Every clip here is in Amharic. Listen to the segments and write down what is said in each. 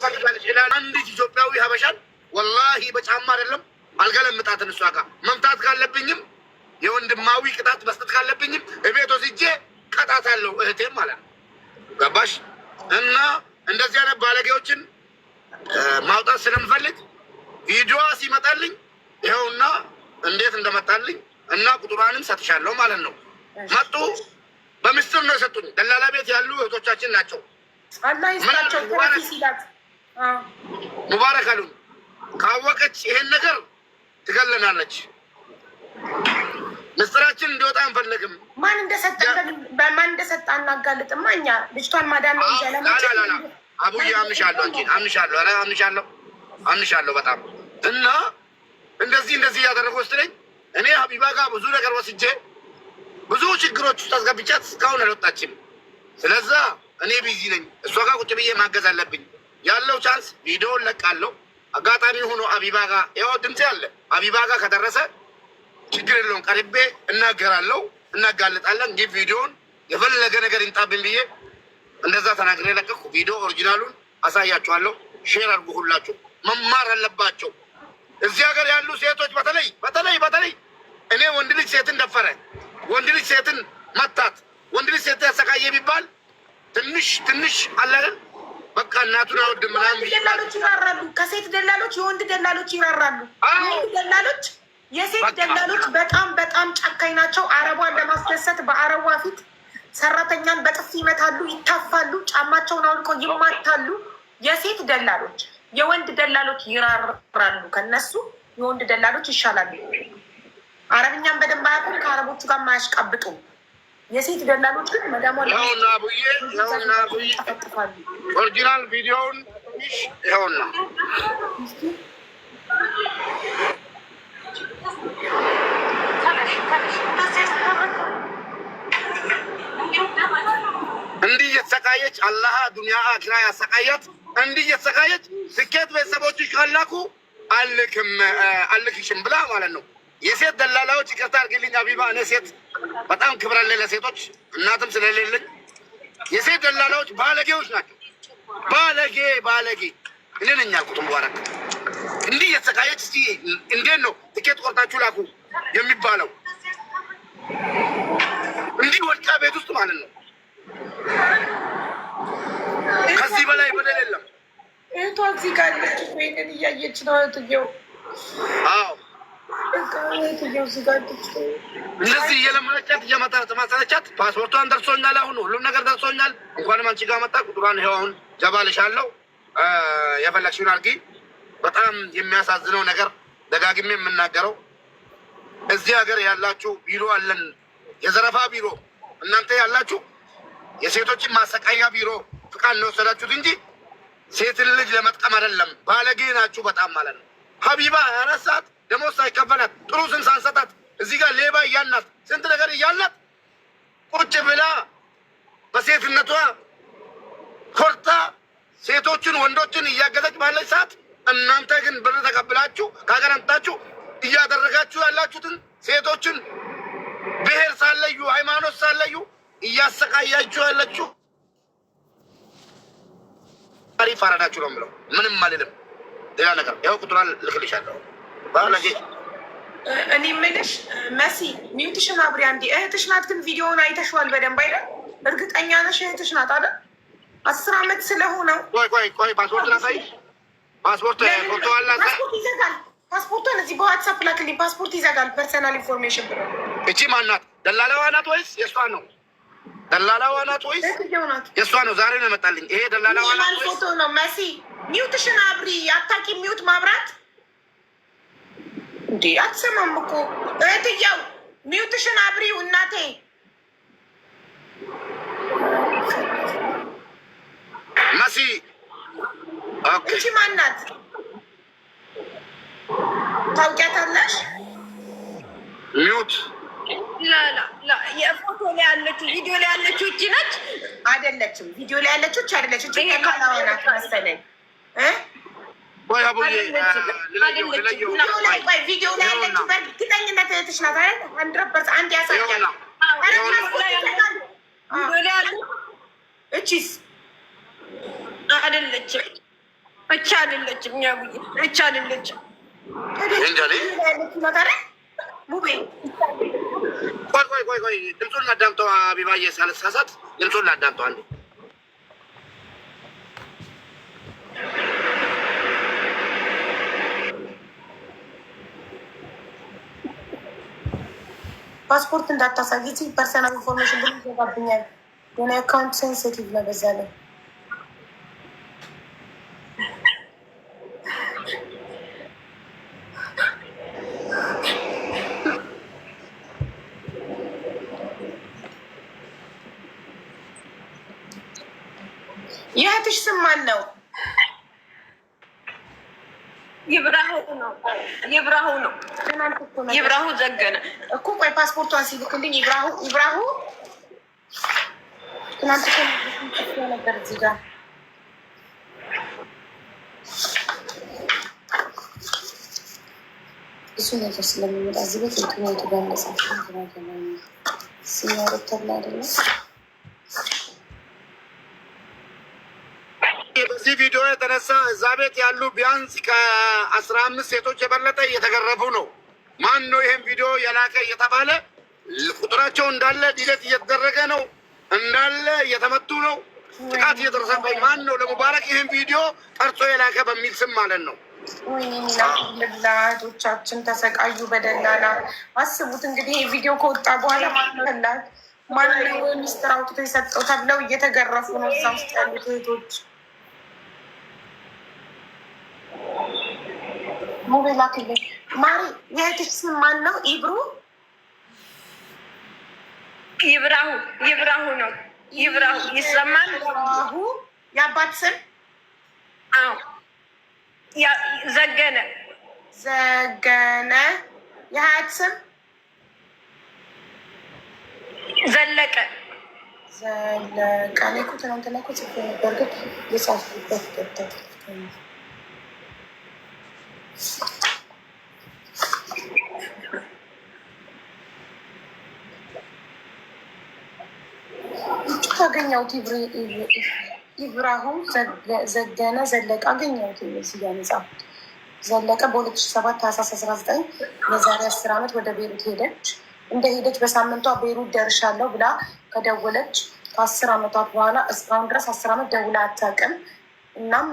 ፈልጋለች። አንዲት ኢትዮጵያዊ ሀበሻን ወላሂ በጫማ አይደለም አልገለምጣትን። እሷ ጋር መምታት ካለብኝም የወንድማዊ ቅጣት መስጠት ካለብኝም እቤት ወስጄ ቀጣታለሁ፣ እህቴም ማለት ነው። ገባሽ? እና እንደዚህ አይነት ባለጌዎችን ማውጣት ስለምፈልግ ቪዲዮዋ ሲመጣልኝ ይኸውና እንዴት እንደመጣልኝ እና ቁጥሯንም ሰጥሻለሁ ማለት ነው። መጡ፣ በምስጢር ነው የሰጡኝ። ደላላ ቤት ያሉ እህቶቻችን ናቸው። አላህ ይስጣቸው። ሲላት ሙባረክ አሉኝ። ካወቀች ይሄን ነገር ትገለናለች። ምስጢራችን እንዲወጣ አንፈልግም። ማን እንደሰጠ ማን እንደሰጠ አናጋልጥማ። እኛ ልጅቷን ማዳን ነው እንጂ አቡዬ አምንሻለሁ፣ አንቺን አምንሻለሁ፣ ኧረ አምንሻለሁ፣ አምንሻለሁ በጣም። እና እንደዚህ እንደዚህ እያደረጉ ወስደኝ እኔ ሀቢባ ጋር ብዙ ነገር ወስጄ ብዙ ችግሮች ውስጥ አስገብቻት እስካሁን አልወጣችም። ስለዛ እኔ busy ነኝ፣ እሷ ጋር ቁጭ ብዬ ማገዝ አለብኝ። ያለው chance ቪዲዮን ለቃለሁ። አጋጣሚ ሆኖ አቢባ ጋር ያው ድምፄ አለ። አቢባ ጋር ከደረሰ ችግር የለውም፣ ቀርቤ እናገራለሁ፣ እናጋልጣለን። ግን ቪዲዮን የፈለገ ነገር ይምጣብን ብዬ እንደዛ ተናግሬ ለቀቅኩ። ቪዲዮ original ኡን አሳያችኋለሁ። Share አድርጉ። ሁላችሁ መማር አለባቸው። እዚህ ሀገር ያሉ ሴቶች በተለይ በተለይ በተለይ እኔ ወንድ ልጅ ሴትን ደፈረ፣ ወንድ ልጅ ሴትን መታት፣ ወንድ ልጅ ሴትን ያሰቃየ ቢባል ትንሽ ትንሽ አለ አይደል? በቃ እናቱን አወድም ምናምን። ደላሎች ይራራሉ። ከሴት ደላሎች የወንድ ደላሎች ይራራሉ። የወንድ ደላሎች የሴት ደላሎች በጣም በጣም ጨካኝ ናቸው። አረቧን ለማስደሰት በአረቧ ፊት ሰራተኛን በጥፊ ይመታሉ፣ ይታፋሉ፣ ጫማቸውን አውልቀው ይማታሉ። የሴት ደላሎች የወንድ ደላሎች ይራራሉ። ከነሱ የወንድ ደላሎች ይሻላሉ። አረብኛን በደንብ አያውቁም፣ ከአረቦቹ ጋር ማያሽቃብጡም። የሴት ደላሎች ግን መዳሟን ይኸውና አቡዬ፣ ይኸውና አቡዬ original ቪዲዮውን ይኸውና እንዲህ እየተሰቃየች አላህ ዱንያ አኪራ ያሰቃያት። እንዲህ እየተሰቃየች ስኬት ቤተሰቦችሽ ካላኩ አልክም አልክሽም ብላ ማለት ነው። የሴት ደላላዎች ይቅርታ አድርጊልኝ አቢባ፣ እኔ ሴት በጣም ክብር አለኝ ለሴቶች እናትም ስለሌለኝ። የሴት ደላላዎች ባለጌዎች ናቸው። ባለጌ ባለጌ። እኔ ነኝ ያልኩት። ሙባረክ እንዲህ እየተሰቃየች እስኪ እንዴት ነው ትኬት ቆርጣችሁ ላኩ የሚባለው? እንዲህ ወድቃ ቤት ውስጥ ማለት ነው። ከዚህ በላይ በደል የለም። እህቷ እዚህ ጋር አለች። ይሄንን እያየች ነው እህትየው። አዎ እህትየው እዚህ ጋር አለች። እንደዚህ እየለመነቻት እየተማጸነቻት ፓስፖርቷን ደርሶኛል፣ አሁን ሁሉም ነገር ደርሶኛል። እንኳንም አንቺ ጋር መጣ። ቁጥሯን ይኸው አሁን ጀባልሻለሁ፣ የፈለግሽውን አድርጊ። በጣም የሚያሳዝነው ነገር ደጋግሜ የምናገረው እዚህ ሀገር ያላችሁ ቢሮ አለን፣ የዘረፋ ቢሮ እናንተ ያላችሁ የሴቶችን ማሰቃያ ቢሮ ፍቃድ ነው የወሰዳችሁት እንጂ ሴትን ልጅ ለመጥቀም አይደለም። ባለጌ ናችሁ በጣም ማለት ነው። ሀቢባ 24 ሰዓት ደሞዝ ሳይከፈላት ጥሩ ስም ሳንሰጣት እዚህ ጋር ሌባ እያልናት ስንት ነገር እያልናት ቁጭ ብላ በሴትነቷ ኮርታ ሴቶችን ወንዶችን እያገዘች ባለች ሰዓት እናንተ ግን ብር ተቀብላችሁ ከሀገር አምጣችሁ እያደረጋችሁ ያላችሁትን ሴቶችን ብሔር ሳለዩ ሃይማኖት ሳለዩ እያሰቃያችሁ ያላችሁ አሪፍ አረዳችሁ ነው የምለው። ምንም አልልም። ሌላ ነገር ያው ቁጥሯን ልክልሻለሁ። ባለጌ እኔ የምልሽ መሲ mute ሽን አብሪ አንዴ። እህትሽ ናት ግን ቪዲዮውን አይተሽዋል በደንብ አይደል? እርግጠኛ ነሽ እህትሽ ናት አይደል? 10 ዓመት ስለሆነው ቆይ ቆይ ቆይ፣ ፓስፖርት ላሳይሽ። ፓስፖርት ፎቶ አላት። ፓስፖርት ይዘጋል። ፓስፖርቷን እዚህ በዋትሳፕ ላክልኝ። ፓስፖርት ይዘጋል። Personal information ብሎ እቺ ማናት? ደላላዋ ናት ወይስ የእሷ ነው? ደላላዋ ናት ወይስ እህትየው ናት። የእሷ ነው? ዛሬ ነው የመጣልኝ። ይሄ ደላላዋ ናት የማን ወይስ ፎቶ ነው? መሲ mute ሽን አብሪ። አታውቂም mute ማብራት እንዴ? አትሰማም እኮ እህትየው። Mute ሽን አብሪው እናቴ። መሲ? Okay። እቺ ማናት? ታውቂያታለሽ? Mute لا لا لا፣ የፎቶ ላይ ያለችው ቪዲዮ ላይ ያለችው እቺ ነች። አይደለችም። ቪዲዮ ላይ ያለችው እቺ አይደለችም። እቺ ደላላዋ ናት መሰለኝ እ ቆይ አቡዬ አይደለችም። ልለየው ልለየው። ቪዲዮ ላይ ቆይ፣ ቪዲዮ ላይ ያለችው በእርግጠኝነት እህትሽ ናት አይደል? 100% አንድ ያሳያል። ይኸውና ኧረ ፓስፖርት ይዘጋል። ቪዲዮ ላይ ያለችው እቺስ አይደለችም። እቻ አይደለችም፣ እቻ አይደለችም። ሙቤ ቆይ ቆይ ቆይ ቆይ ድምፁን ላዳምጠው። አቢባዬ ሳልሳሳት ድምፁን ላዳምጠው አንዴ። ፓስፖርት እንዳታሳይ personal information ብሎ ይዘጋብኛል። የሆነ account sensitive ነው በዛ ላይ። የእህትሽ ስም ማን ነው? ይብራሁ ነው። ይብራሁ ነው። ይብራሁ ዘገነ እኮ። ቆይ ፓስፖርቷን ሲልክልኝ ይብራሁ ይብራሁ ትናንት እኮ ነበር እዚህ ጋር። ብዙ ነገር ስለሚመጣ እዚህ ቤት እንትኑ የቱ ጋር እንደጻፍኩ ሲያረብ ተብላ አይደለም። በዚህ ቪዲዮ የተነሳ እዛ ቤት ያሉ ቢያንስ ከ15 ሴቶች የበለጠ እየተገረፉ ነው። ማን ነው ይህን ቪዲዮ የላከ እየተባለ ቁጥራቸው እንዳለ delete እየተደረገ ነው። እንዳለ እየተመቱ ነው። ጥቃት እየደረሰበት ማን ነው ለሙባረክ ይህን ቪዲዮ ቀርጾ የላከ በሚል ስም ማለት ነው። ወይኔ እህቶቻችን ተሰቃዩ በደላላ። አስቡት እንግዲህ ይህ ቪዲዮ ከወጣ በኋላ ማንላት ማነው ሚስጥር አውጥቶ የሰጠው ተብለው እየተገረፉ ነው እዛ ውስጥ ያሉት እህቶች። ሙቤ ላክልኝ ማሪ። የእህትሽ ስም ማን ነው? ኢብሩ ይብራሁ ይብራሁ ነው። ይብራሁ ይሰማል። ይብራሁ የአባት ስም? አዎ ዘገነ ዘገነ። የሀያት ስም? ዘለቀ ዘለቀ። እኔ እኮ ትናንትና እኮ ጽፌ ነበር፣ ግን የጻፍኩበት ገብተው አገኘሁት። ኢብራሂም ዘገነ ዘለቀ አገኘሁት። እዚህ ጋር የጻፉት ዘለቀ በ2007 ታህሳስ 19 የዛሬ 10 ዓመት ወደ ቤሩት ሄደች። እንደ ሄደች በሳምንቷ ቤሩት ደርሻለሁ ብላ ከደወለች ከ10 ዓመታት በኋላ እስካሁን ድረስ 10 ዓመት ደውላ አታውቅም። እናም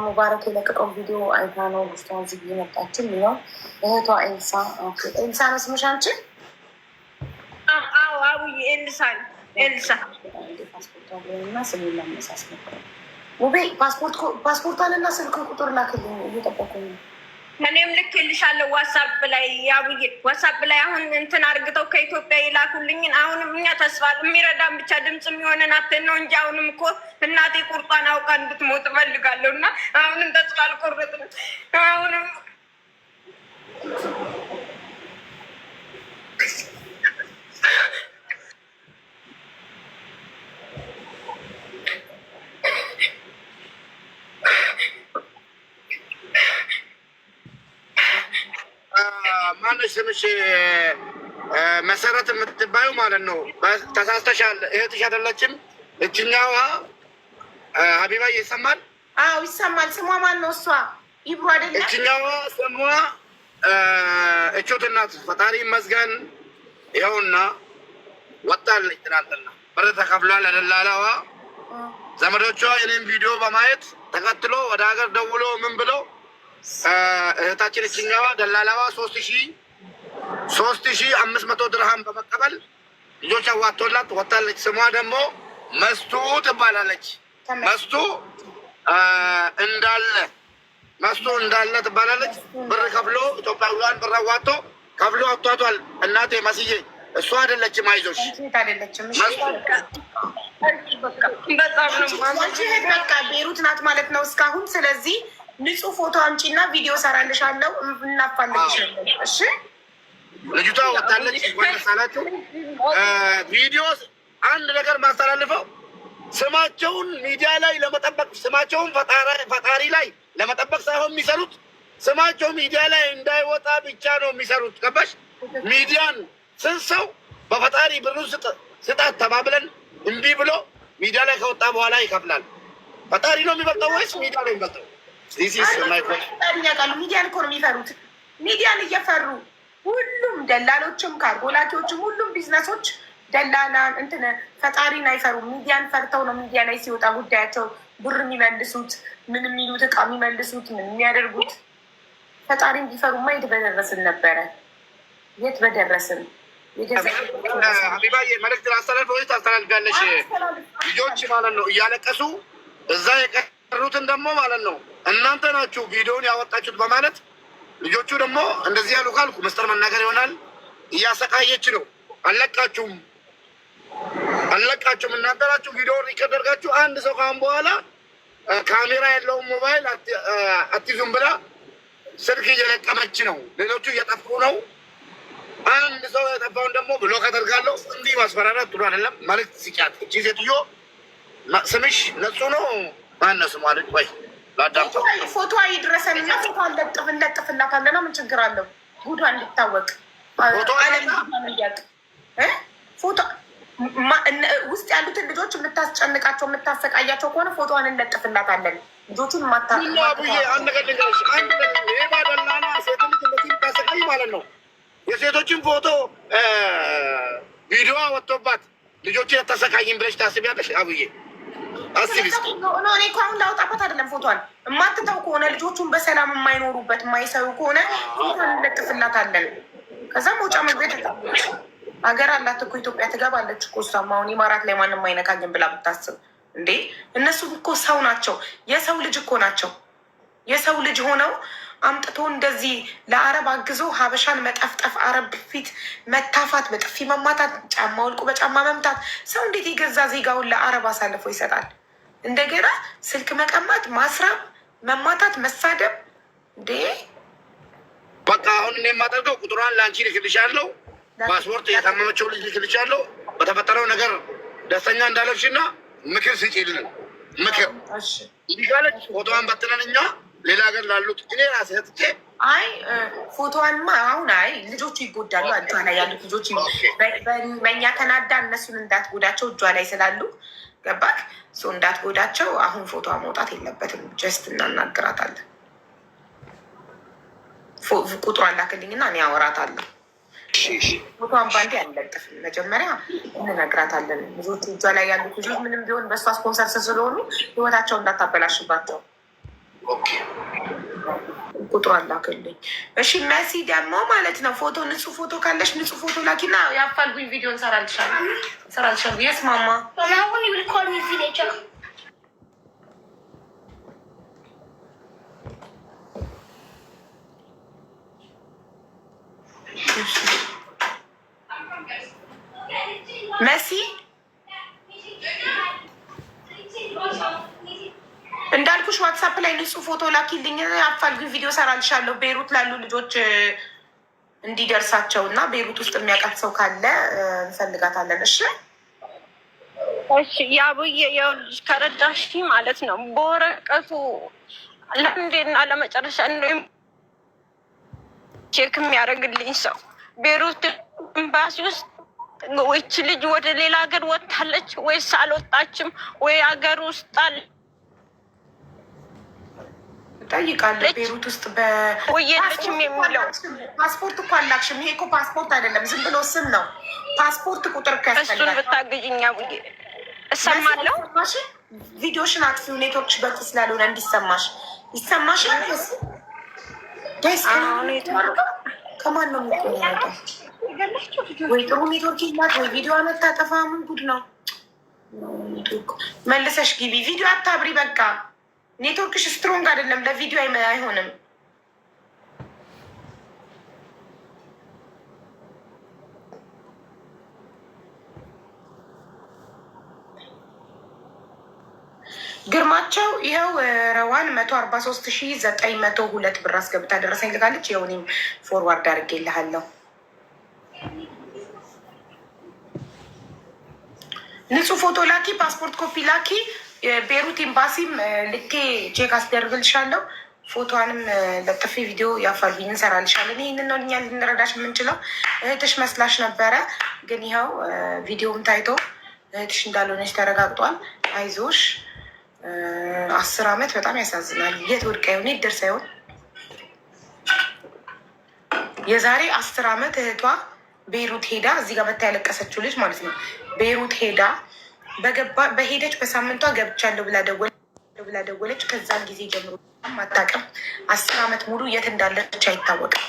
ሙባረክ የለቀቀው ቪዲዮ አይታ ነው ልጅቷ እዚህ የመጣችው። የሚለው እህቷ ኤልሳ። ኤልሳ ነው ስምሽ አንቺ? አዎ አቡዬ ኤልሳ ኤልሳ። ፓስፖርቷን ስሙን ላመሳስ ነበር። ሙቤ ፓስፖርቷን እና ስልክ ቁጥር ላክልኝ፣ እየጠበኩኝ ነው። እኔም ልኬልሻለሁ WhatsApp ላይ አቡዬ፣ WhatsApp ላይ አሁን እንትን አርግተው ከኢትዮጵያ የላኩልኝን። አሁንም እኛ ተስፋ የሚረዳን ብቻ ድምፅ የሚሆነን አተን ነው እንጂ አሁንም እኮ እናቴ ቁርጧን አውቃ እንድትሞት እፈልጋለሁ። እና አሁንም ተስፋ አልቆረጥንም። አሁንም ማነሽ ስምሽ? መሰረት የምትባዩ ማለት ነው። ተሳስተሻል። እህትሽ አይደለችም እችኛዋ። ሀቢባ ይሰማል? አዎ ይሰማል። ስሟ ማን ነው? እሷ ኢብሩ አይደለም? እችኛዋ ስሟ እቹት እናት ፈጣሪ ይመስገን። ይኸውና ወጣለች። ትናንትና ብር ተከፍሏል ለደላላዋ። ዘመዶቿ የኔን ቪዲዮ በማየት ተከትሎ ወደ ሀገር ደውሎ ምን ብሎ እህታችን እችኛዋ ደላላዋ 3500 ድርሃም በመቀበል ልጆች አዋቶላት ወጣለች። ስሟ ደግሞ መስቱ ትባላለች። መስቱ እንዳለ መስቱ እንዳለ ትባላለች። ብር ከፍሎ ኢትዮጵያውያን ብር አዋቶ ከፍሎ አቷቷል። እናቴ መስዬ እሷ አይደለችም፣ አይዞሽ አይደለችም። በቃ ቤሩት ናት ማለት ነው እስካሁን። ስለዚህ ንጹህ ፎቶ አምጪና ቪዲዮ ሰራልሻለሁ፣ እናፋልግሻለን። እሺ ልጅቷ ወጣለች። ሳላቸው ቪዲዮ አንድ ነገር ማስተላልፈው ስማቸውን ሚዲያ ላይ ለመጠበቅ ስማቸውን ፈጣሪ ላይ ለመጠበቅ ሳይሆን የሚሰሩት ስማቸው ሚዲያ ላይ እንዳይወጣ ብቻ ነው የሚሰሩት። ገባሽ? ሚዲያን ስንት ሰው በፈጣሪ ብሩን ስጣት ተባብለን እምቢ ብሎ ሚዲያ ላይ ከወጣ በኋላ ይከፍላል። ፈጣሪ ነው የሚበልጠው ወይስ ሚዲያ ነው የሚበልጠው? ያውቃሉ። ሚዲያን እኮ ነው የሚፈሩት። ሚዲያን እየፈሩ ሁሉም ደላሎችም፣ ካርጎ ላኪዎችም፣ ሁሉም ቢዝነሶች ደላላ እንትን ፈጣሪን አይፈሩም። ሚዲያን ፈርተው ነው ሚዲያ ላይ ሲወጣ ጉዳያቸው ብር የሚመልሱት፣ ምን የሚሉት፣ እቃ የሚመልሱት፣ ምን የሚያደርጉት። ፈጣሪን ቢፈሩማ የት በደረስን ነበረ፣ የት በደረስን። ሀቢባዬ መልዕክት ላስተላልፍ ወይ ታስተላልፊያለሽ? ልጆች ማለት ነው እያለቀሱ እዛ የቀሩትን ደግሞ ማለት ነው እናንተ ናችሁ ቪዲዮውን ያወጣችሁት በማለት ልጆቹ ደግሞ እንደዚህ ያሉ ካልኩ መስጠር መናገር ይሆናል። እያሰቃየች ነው። አለቃችሁም አለቃችሁም እናንተ ናችሁ ቪዲዮውን record አድርጋችሁ አንድ ሰው ካሁን በኋላ ካሜራ ያለውን ሞባይል አትይዙም ብላ ስልክ እየለቀመች ነው። ሌሎቹ እየጠፉ ነው። አንድ ሰው የጠፋውን ደግሞ block አደርጋለሁ። እንዲህ ማስፈራራት ጥሩ አይደለም። መልዕክት ስጫት። እቺ ሴትዮ ስምሽ ነጹ ነው። ማነው ስሟ? ልጅ ወይ ላዳምጠው። ፎቶ ይድረሰንና ፎቶ አለጥፍ እንለጥፍላታለና ምን ችግር አለው? ጉዷ እንዲታወቅ ፎቶ ውስጥ ያሉትን ልጆች የምታስጨንቃቸው የምታሰቃያቸው ከሆነ ፎቶዋን እንለጥፍላታለን። ልጆቹን ማታቡዬ አንድ ነገር ልንገርሽ፣ አንድ ሌባ ደላላ ሴት ልጅ እንደዚህ የምታሰቃይ ማለት ነው። የሴቶችን ፎቶ ቪዲዮ ወጥቶባት ልጆችን አታሰቃይም ብለሽ ታስቢያለሽ? አቡዬ አስቢ እስኪ። እኔ እኮ አሁን ላውጣባት አይደለም ፎቶዋን የማትተው ከሆነ ልጆቹን በሰላም የማይኖሩበት የማይሰሩ ከሆነ ፎቶዋን እንለጥፍላታለን። ከዛ መውጫ መግቢያ ሀገር አላት እኮ ኢትዮጵያ ትገባለች እኮ እሷም። አሁን ኢማራት ላይ ማንም አይነካኝም ብላ ብታስብ እንዴ! እነሱ እኮ ሰው ናቸው። የሰው ልጅ እኮ ናቸው። የሰው ልጅ ሆነው አምጥቶ እንደዚህ ለአረብ አግዞ ሀበሻን መጠፍጠፍ፣ አረብ ፊት መታፋት፣ በጥፊ መማታት፣ ጫማ ወልቆ በጫማ መምታት። ሰው እንዴት የገዛ ዜጋውን ለአረብ አሳልፎ ይሰጣል? እንደገና ስልክ መቀማት፣ ማስራብ፣ መማታት፣ መሳደብ እንዴ! በቃ አሁን እኔ የማደርገው ቁጥሯን ለአንቺ ልክልሻለሁ። ፓስፖርት የታመመችው ልጅ ልክልሻለሁ። በተፈጠረው ነገር ደስተኛ እንዳለችና ምክር ስጪልን። ምክር ይካለች ፎቶዋን በትነን እኛ ሌላ ሀገር ላሉት እኔ ራሴ ሰጥቼ አይ ፎቶዋንማ አሁን አይ ልጆቹ ይጎዳሉ። እጇ ላይ ያሉት ልጆች በእኛ ተናዳ እነሱን እንዳትጎዳቸው እጇ ላይ ስላሉ ገባክ? እንዳትጎዳቸው አሁን ፎቶዋ መውጣት የለበትም። Just እናናግራታለን። ቁጥሯን ላክልኝና እኔ አወራታለሁ። ፎቶዋን ባንዴ አንለጥፍም። መጀመሪያ እንነግራታለን። ልጆቹ እጇ ላይ ያሉት ልጆች ምንም ቢሆን በእሷ ስፖንሰር ስለሆኑ ህይወታቸው እንዳታበላሽባቸው። ቁጥሩ አላክልኝ። እሺ መሲ ደግሞ ማለት ነው ፎቶ ንጹህ ፎቶ ካለሽ ንጹህ ፎቶ ላኪና የአፋልጉኝ ቪዲዮ እንሰራልሻለን። Yes mama መሲ እንዳልኩሽ ዋትሳፕ ላይ ንጹህ ፎቶ ላኪልኝ፣ አፋልጉኝ ቪዲዮ ሰራልሻለሁ። ቤይሩት ላሉ ልጆች እንዲደርሳቸው እና ቤይሩት ውስጥ የሚያውቃት ሰው ካለ እንፈልጋታለን። እሺ እሺ። ያቡዬ ይኸውልሽ ከረዳሽ ማለት ነው በወረቀቱ ለአንዴና ለመጨረሻ እንደውም check የሚያደርግልኝ ሰው ቤይሩት ኤምባሲ ውስጥ ይቺ ልጅ ወደ ሌላ ሀገር ወጥታለች ወይስ አልወጣችም ወይ ሀገር ውስጥ አለ ጠይቃለሁ። ቤሩት ውስጥ በቆየለችም የሚለው ፓስፖርት እኮ አላክሽም። ይሄ እኮ ፓስፖርት አይደለም፣ ዝም ብሎ ስም ነው። ፓስፖርት ቁጥር እሱን ብታግዥኛ እሰማለሁ። ቪዲዮሽን አጥፊው፣ ኔትወርክሽ በቂ ስላልሆነ እንዲሰማሽ ይሰማሽ። ከማን ነው የሚቆራረጠው? ወይ ጥሩ ኔትወርክ ይላት ወይ ቪዲዮ አመታጠፋ። ምን ጉድ ነው? መልሰሽ ግቢ። ቪዲዮ አታብሪ በቃ ኔትወርክሽ strong አይደለም፣ ለቪዲዮ አይሆንም። ግርማቸው ይኸው ረዋን 143,902 ብር አስገብታ ደረሰኝ ልካለች። ይኸው እኔም forward አድርጌልሃለሁ። ንጹህ ፎቶ ላኪ፣ ፓስፖርት ኮፒ ላኪ። ቤሩት ኤምባሲም ልኬ check አስደርግልሻለሁ። ፎቶዋንም ለጥፌ ቪዲዮ ያፋልጉኝ እንሰራልሻለን። ይህንን ነው እኛ ልንረዳሽ የምንችለው። እህትሽ መስላሽ ነበረ፣ ግን ይኸው ቪዲዮም ታይቶ እህትሽ እንዳልሆነች ተረጋግጧል። አይዞሽ። 10 አመት በጣም ያሳዝናል። የት ወድቃ ይሆን? የት ደርሳ ይሆን? የዛሬ 10 አመት እህቷ ቤይሩት ሄዳ፣ እዚህ ጋር መታ ያለቀሰችው ልጅ ማለት ነው። ቤይሩት ሄዳ በሄደች በሳምንቷ ገብቻለሁ ብላ ደወለች። ከዛን ጊዜ ጀምሮ አታውቅም። 10 አመት ሙሉ የት እንዳለች አይታወቅም።